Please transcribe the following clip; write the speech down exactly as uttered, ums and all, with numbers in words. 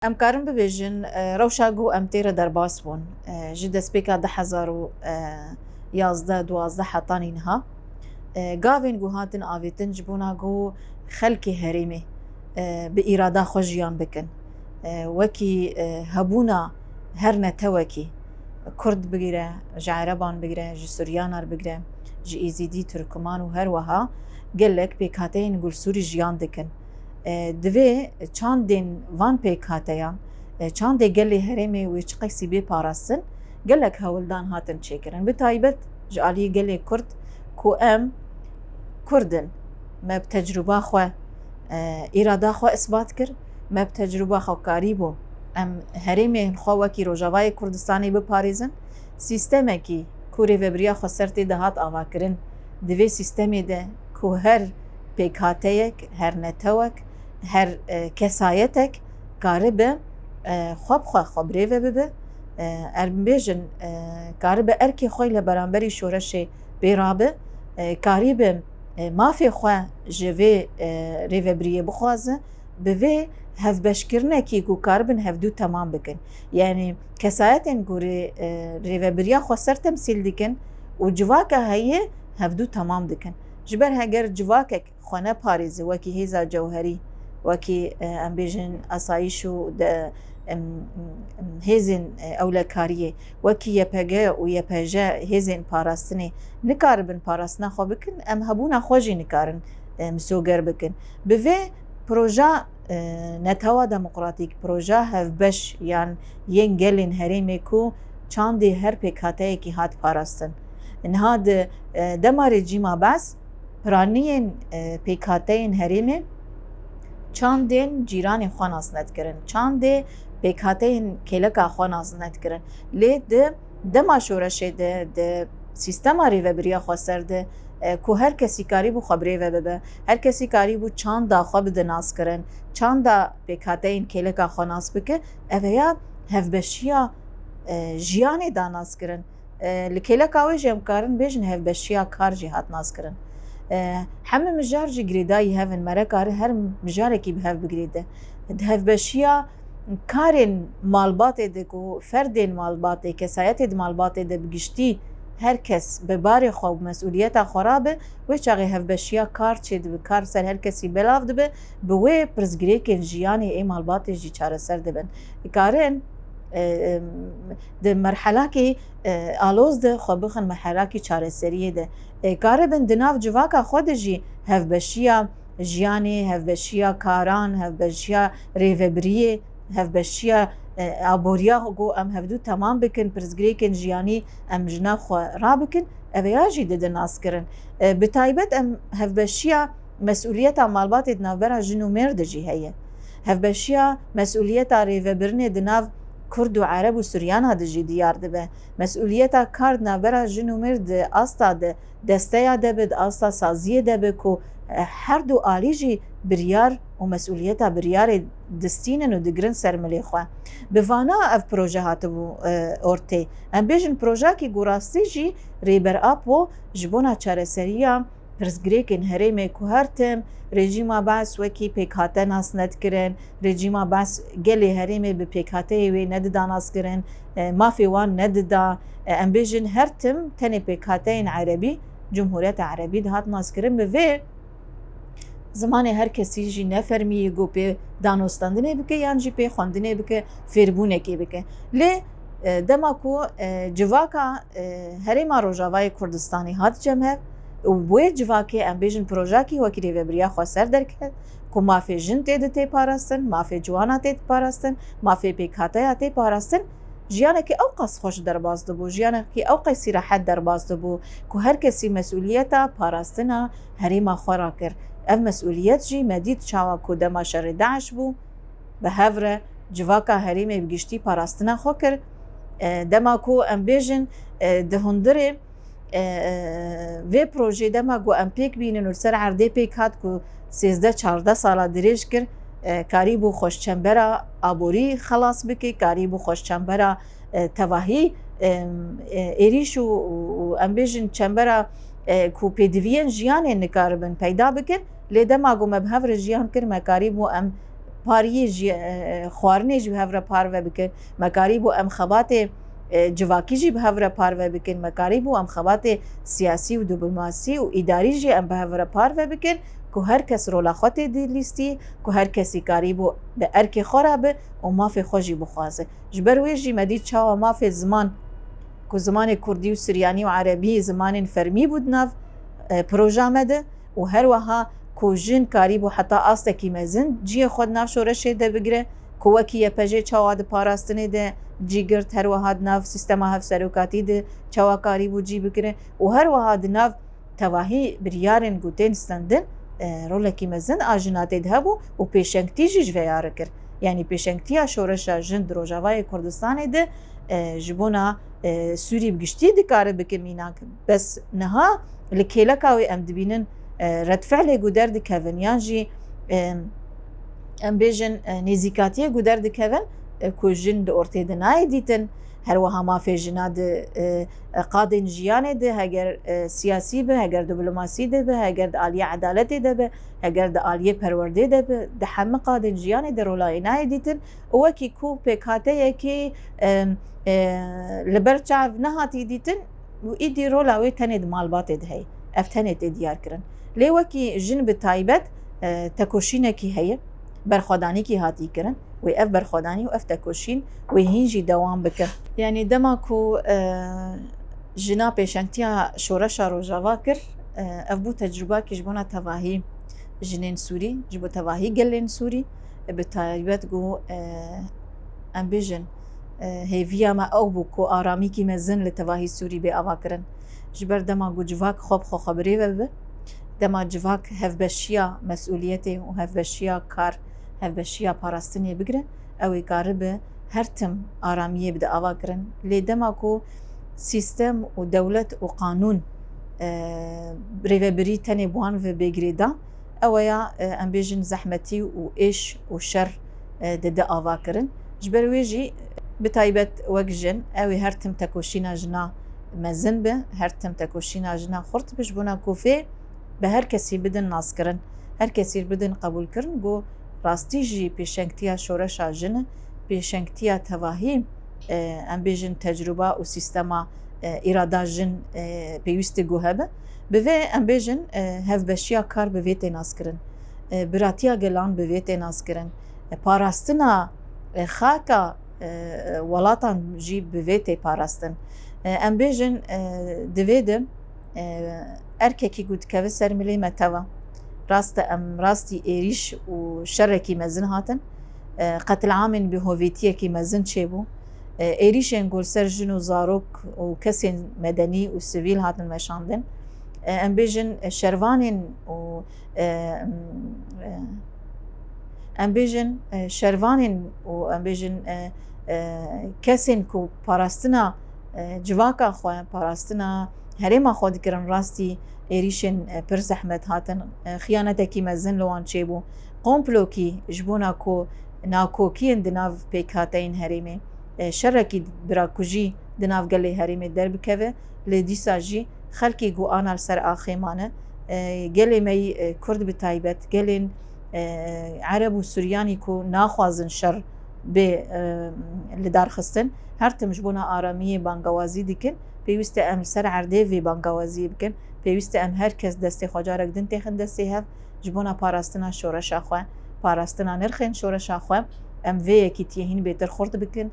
Em karin bibêjin, e, rewşa ku em tê re derbas bûn, e, ji destpêka du hezar û yazdeh duwazdeh hetanî niha, e, gavên ku hatin avêtin ji bona ku xelkê herêmê, e, bi îrada xwe jiyan bikin. E, wekî, e, hebûna her netewekî, Kurd bigire, ji Ereban bigire, ji Suryanar bigire, ji Êzîdî, Tirkman û her wiha gelek pêkhateyên ku li Sûrî jiyan dikin. E, divê çandên van pêkhateyan, e, çandê gelê herêmê wê çiqasî bê parastin, gelek hewldan hatin çêkirin. Bi taybet ji aliyê gelê Kurd ku em Kurd in, me bi tecrûba xwe, e, îrada xwe isbat kir, me bi tecrûba xwe karîbû em herêmên xwe wekî Rojavayê Kurdistanê biparêzin. Sîstemekî ku rêvebiriya xweser tê de hat avakirin, di vê sîstemê de ku her pêkhateyek, her netewek, her, e, kesayetek karibe, e, xwe bi xwe xwe birêve bibe, e, em bêjin, e, karibe erkê xwe li beramberî şoreşê pê rabe, e, karibe, e, mafê xwe ji vê, e, rêvebiriyê bixwaze, bi vê hevbeşkirinekî ku karibin hevdû temam bikin. Yanî kesayetên ku rê-, e, rêvebiriya xweser temsîl dikin û civaka heye hevdû temam dikin. Ji ber heger civakek xwe neparêze wekî hêza cewherî, wekî, e, em bêjin asayîş û de, em, em, hêzên, e, ewlekariyê, wekî Y P G û Y P J hêzên parastinê nikaribin parastina xwe bikin, em hebûna xwe jî nikarin, e, misoger bikin. Bi vê proja, e, netewa demokratîk, proja hevbeş yan yên gelên herêmê ku çandê her pêkhateyekî hat parastin. Niha di, e, dema rejîma Be's, piraniyên, e, pêkhateyên herêmê çandên cîranê xwe nas nedikirin, çandê pêkhateyên kêleka xwe nas nedikirin. Lê di dema şoreşê de, di sîstema rêvebiriya xweser de, e, ku her kesî karîbû xwe birêve bibe, her kesî karîbû çanda xwe bide naskirin, çanda pêkhateyên kêleka xwe nas bike, ev heya hevbeşiya, e, jiyanê da naskirin. E, li kêleka wê jî em karin bêjin hevbeşiya kar jî hat naskirin. E, hemî mijar jî girêdayî hev in, me re kare her mijarekî bi hev bigirêde. Di hevbeşiya karên malbatê de ku ferdên malbatê, kesayetê di malbatê de bi giştî her kes bi barê xwe û mesûliyeta xwe rabe, wê çaxê hevbeşiya kar çêdibe, kar ser her kesî belav dibe, bi wê pirsgirêkên jiyanê ê malbatê jî çareser dibin. Dikarin, e, em, di merhelakî, e, aloz de xwe bixin merhelakî çareseriyê de. E, karibin di nav civaka xwe de jî hevbeşiya jiyanê, hevbeşiya karan, hevbeşiya rêvebiriyê, hevbeşiya, e, aboriya ku em hevdû temam bikin, pirsgirêkên jiyanî em ji nav xwe rabikin, ev ya jî dide naskirin. E, bi taybet em hevbeşiya mesûliyeta malbatê di navbera jin û mêr de jî heye. Hevbeşiya mesûliyeta rêvebirinê di nav Kurd û Ereb û Suryana de jî diyar dibe. Mesûliyeta kar di navbera jin û mêr di asta de, desteya de be, di asta saziyê de be ku, eh, her du alî jî biryar û mesûliyeta biryarê distînin û digirin ser milê xwe. Bi vana ev proje hatibû, eh, ortê. Em bêjin projeyekî ku rastî jî Rêber Apo ji bona çareseriya pirsgirêkên herêmê ku her tim rejîma Be's wekî pêkhate nas nedikirin, rejîma Be's gelê herêmê bi pêkhateyê wê nedida naskirin, e, mafê wan nedida, e, em bêjin her tim tenê pêkhateyên erebî, Cumhuriyeta Erebî dihat naskirin. Bi vê zimanê her kesî jî ne fermî yê ku pê danûstandinê bike yan jî pê xwendinê bike, fêrbûnekê bike. Lê, e, dema ku, e, civaka, e, Herêma Rojavayê Kurdistanê hat cem hev û bi wê civakê em bêjin projeyekî wekî Rêvebiriya Xweser derket ku mafê jin tê di tê parastin, mafê ciwana tê di parastin, mafê pêkhateya tê parastin, jiyanekî ew qas xweş derbas dibû, jiyanekî ew qasî rehet derbas dibû ku her kesî mesûliyeta parastina herêma xwe rakir. Ev mesûliyet jî me dît çawa ku dema şerê DAIŞ bû, bi hev re civaka herêmê bi giştî parastina xwe kir. E, dema ku em bêjin, e, di hundirê, e, e, vê projê dema ku em pêk bînin û li ser erdê pêk hat ku sêzdeh çardeh sala dirêj kir, e, karîbû xweşçembera aborî xelas bike, karîbû xweşçembera, e, tevahî, e, e, êrîş û, û, û em bêjin çembera, e, ku pêdiviyên jiyanê nikaribin peyda bikin. Lê dema ku me bi hev re jiyan kir, me karîbû em pariyê jî, e, xwarinê jî bi hev re parve bikin. Me karîbû em xebatê, e, civakî jî bi hev re parve bikin. Me karîbû em xebatê siyasî û diplomasî û îdarî jî em bi hev re parve bikin ku her kes rola xwe tê dilîstî, ku her kesî karîbû bi erkê xwe re bi û mafê xwe jî bixwaze. Ji ber wê jî me dît çawa mafê ziman ku zimanê kurdî û suryanî û erebî zimanên fermî bû di nav, e, proja me de û her wiha ku jin karîbû heta astekî mezin cihê xwe di nav şoreşê de bigire, ku wekî Y P J çawa di parastinê de cî girt, her wiha di nav sîstema hevserokatî de çawa karîbû cî bigire û her wiha di nav tevahî biryarên ku tên stendin, e, rolekî mezin a jina tê de hebû û pêşengtî jî ji vê ya re kir. Yanî pêşengtiya şoreşa jin di Rojavayê Kurdistanê de, e, ji bona, e, Sûrî bi giştî dikare bike mînak. Bes niha li kêleka wê em dibînin, e, redfe'lê ku derdikevin yan jî, e, em bêjin, e, nêzîkatiyê ku derdikevin, e, ku jin di ortê de nayê dîtin, her wiha mafê jina di, e, e, qadên jiyanê de, heger, e, siyasî be, heger diplomasî de be, heger di aliyê edaletê de be, heger di aliyê perwerdê de be, di hemî qadên jiyanê de rola wê nayê dîtin û wekî ku pêkhateyekî, e, e, li ber çav nehatî dîtin û îdî rola wê tenê di malbatê de heye. Ev tenê tê diyar kirin. Lê wekî jin bi taybet, e, tekoşînekî heye, berxwedanîkî hatî kirin. Wê ev berxwedanî û ev tekoşîn wê hîn jî dewam bike. Yanî dema ku, e, jina pêşengtiya şoreşa Rojava kir, e, ev bû tecrubakî ji bona tevahî jinên Sûrî, ji bo tevahî gelên Sûrî, e, bi taybet ku, e, em bêjin, e, hêviya me ew bû ku aramîkî mezin li tevahî Sûrî bê avakirin. Ji ber dema ku civak xwe bi xwe xwe bi rê ve bibe, dema civak hevbeşiya mesûliyetê û hevbeşiya kar, hevbeşiya parastinê bigire, ew ê karibe her tim aramiyê bide avakirin. Lê dema ku sîstem û dewlet û qanûn, e, rêvebirî tenê bi wan ve bê girêdan, ew ya, e, em bêjin zehmetî û êş û şer, e, dide avakirin. Ji ber wê jî bi taybet wek jin, ew ê her tim tekoşîna jina mezin be, her tim tekoşîna jina xurt be, ji bona ku vê bi her kesî bidin naskirin, her kesî bidin qebûlkirin ku rastî jî pêşengtiya şoreşa jin e, pêşengtiya tevahî, e, em bêjin tecrûba û sîstema, e, îrada jin, e, pêwîst e ku hebe. Bi vê em bêjin, e, hevbeşiya kar bi vê tê naskirin, e, biratiya gelan bi vê tê naskirin, e, parastina, e, xaka, e, welatan jî bi vê tê parastin. E, em bêjin, e, di vê de, e, erkekî ku dikeve ser milê me teva. Rast e, em rastî êrîş û şerekî mezin hatin. E, qetilamên bi hovîtiyekî mezin çêbû. E, êrîşên ku li ser jin û zarok û kesên medenî û sivîl hatin meşandin. E, em bêjin, e, şervanên û, e, em, e, em bêjin, e, şervanên û em bêjin, e, e, kesên ku parastina, e, civaka xwe, parastina herêma xwe dikirin, rastî êrîşên, e, pir zehmet hatin, e, xiyanetekî mezin li wan çêbû. Komplokî ji bona ku nakokiyên di nav pêkhateyên herêmê, e, şerekî birakujî di nav gelê herêmê derbikeve, lê dîsa jî xelkê ku ana li ser axê mane, e, gelê me yî, e, Kurd bi taybet, gelên, e, Ereb û Suryanî ku naxwazin şer bê, e, lidarxistin, her tim ji bona aramiyê bangawazî dikin. Pêwîst e em li ser erdê vê bangawaziyê bikin. Pêwîst e em her kes destê xwe carek din têxin destê hev ji bona parastina şoreşa xwe, parastina nirxên şoreşa xwe, em vê yekîtiyê hîn bêtir xurt bikin.